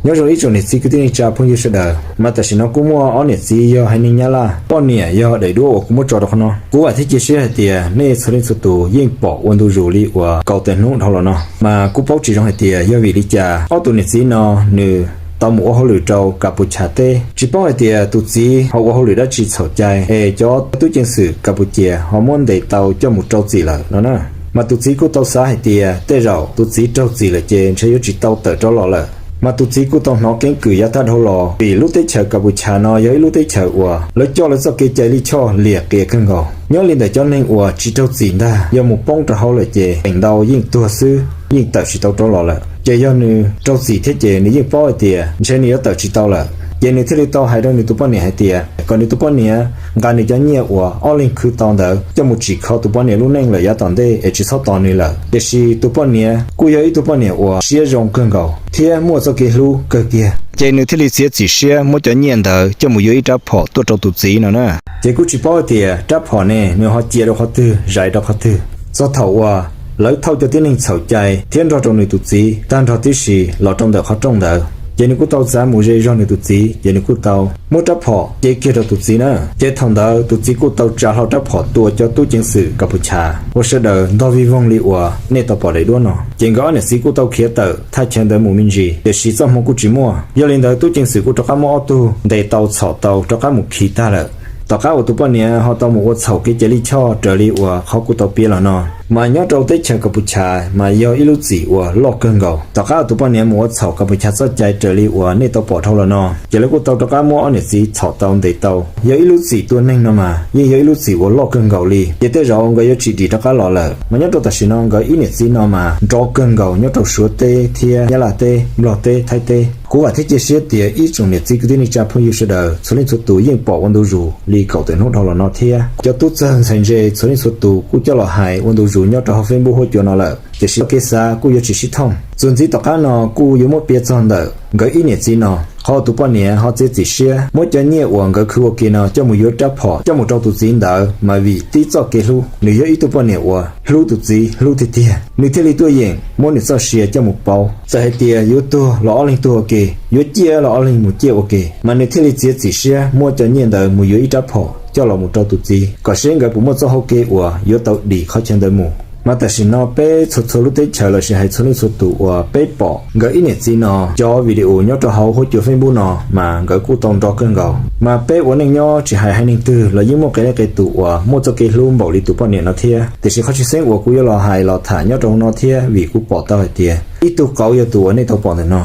Nyob zoo ib tsoom niam txiv kwv tij neej tsa phooj ywg sawv daws, mas tam sim no kuj muaj ob niam txiv yog haiv neeg Nyab Laj, poj niam yog daim duab uas kuv muab tso rau qhov no. Kuv vam thiab cia siab hais tias nej txhua leej txhua tus yeej pom ua ntu zus li uas kaum tawm hnub dhau los no, mas kuj paub tsis zoo hais tias yog vim li cas ob tus niam txiv no nws tau mus ua hauj lwm rau Kas Pus Chas teb. Tsis paub hais tias tus txiv ho ua hauj lwm dab tsi txhaum cai es cov tub ceev xwm Kas Pus Cias ho muab ntes tau coj mus rau txim lawm no na. Mas tus txiv kuj tau xav hais tias tej zaum tus txiv raug txim lawm ces ntshe yuav tsis tau tawm rov los lawm. Mas tus txiv kuj tau hnov keeb kwm yav tag dhau los, vim lub teb chaws Kas Pus Chas no yog ib lub teb chaws uas lawv coj lawv txoj kev cai lij choj liam qias kawg nkaus. Nyob li ntawm cov neeg uas tsis raug txim ntag, yog mus poob rau hauv lawm ces feem ntau yeej tuag xwb, yeej tawm tsis tau rov los lawm. Ces yog nws raug txim thiab ces nws yeej paub hais tias ntshe nws yuav tawm tsis tau lawm, ces nws thiaj li tau hais rau nws tus poj niam hais tias kom nws tus poj niam nqa nws cov nyiaj uas ob leeg khwv tau ntawd coj mus tsim kho tus poj niam lub neej lawm yav tom ntej es tsis txhob tos nws lawm. Tiam sis tus poj niam kuj yog ib tug poj niam uas siab zoo kawg nkaus thiab muaj txoj kev hlub kawg kiag, ces nws thiaj li txiav txim siab muab cov nyiaj ntawd coj mus yuav ib rab phom tuaj rau tus txiv no na. Ces kuj tsis paub hais tias rab phom ne nws ho cia rau qhov twg zais rau qhov twg. Txog thaum uas lawv thauj cov tib neeg txhaum cai thiab nrog rau nws tus txiv tag nrho tib si los rau ntawm qhov rooj ntawd, ces nws kuj tau txav mus ze zog nws tus txiv, ces nws kuj tau muab rab phom cev kiag rau tus txiv na. Ces thaum ntawd tus txiv kuj tau tsa hlo rab phom tua cov tub ceev xwm Kas Pus Chas uas sawv daws ntog vij voog li uas nej tau pom daim duab no. Ces nkawd ob niam txiv kuj tau khiav tawm thaj chaw ntawd mus me ntsis, tiam sis txoj hmoo kuj tsis muaj. Yog li ntawd tub ceev xwm kuj rov qab muab ob tug ntes tau txhom tau rov qab mus khi tag lawm. Tom qab uas tus poj niam ho tau mus ua txhaum kev cai lij choj raws li uas qhov kuv tau piav los no, mas nyob rau teb chaws Kas Pus Chas mas yog ib lub txim uas loj kawg nkaus. Tom qab uas tus poj niam mus ua txhaum Kas Pus Chas txoj cai raws li uas nej tau pom dhau los no, ces lawv kuj tau rov qab muab ob niam txiv txhom tau ntes tau, yog ib lub txim tua neeg no mas yeej yog ib lub txim uas loj kawg nkaus li. Ces tej zaum nkawd yuav tsis dim rov qab los lawm. Mas nyob rau tam sim no nkawd ib niam txiv no mas nrov kawg nkaus nyob rau Suav teb thiab Nyab Laj teb, Nplog teb, Thaib teb. Kuv vam thiab cia siab tias ib tsoom niam txiv kwv tij neej tsa phooj ywg sawv daws txhua leej txhua tus yeej pom ua ntu zus li kaum tawm hnub dhau los no thiab. Cov tub txawg ntxhais ntse txhua leej txhua tus kuj coj los hais ua ntu zus nyob rau hauv Facebook huab cua no lawm, tiam sis kev xav kuj yuav tsis sib thooj. Txuas ntxiv tom qab no kuj yuav muab piav txog ntawm nkawd ib niam txiv no, qhov tus poj niam ho txiav txim siab muab cov nyiaj uas nkawd khwv ua ke no coj mus yuav rab phom coj mus rau tus txiv ntawd, mas vim tib txoj kev hlub, nws yog ib tug poj niam uas hlub tus txiv hlub tiag tiag, nws thiaj li tuaj yeem muab nws txoj sia coj mus pauv. Txawm hais tias yuav tuag los ob leeg tuag ua ke, yuav ciaj los ob leeg mus ciaj ua ke, mas nws thiaj li txiav txim siab muab cov nyiaj ntawd mus yuav ib rab phom coj los mus rau tus txiv kom seb nkawd puas muaj txoj hau kev uas yuav tau dim qhov chaw ntawd mus. Mas tam sim no peb txhua txhua lub teb chaws los sis hais txhua leej txhua tus uas peb pom nkawd ib niam txiv no cov video nyob rau hauv huab cua Facebook no, mas nkawd kuj tau nrov kawg nkaus. Mas peb ua neej nyob tsis hais haiv neeg twg los yeej muaj qee leej qee tus uas muaj txoj kev hlub npaum li tus poj niam no thiab. Tiam sis qhov tshwj xeeb uas kuv yuav los hais los tham nyob rau hauv no thiab vim kuv pom tau hais tias ib tug qauv yog tus uas nej tau pom ntawm no,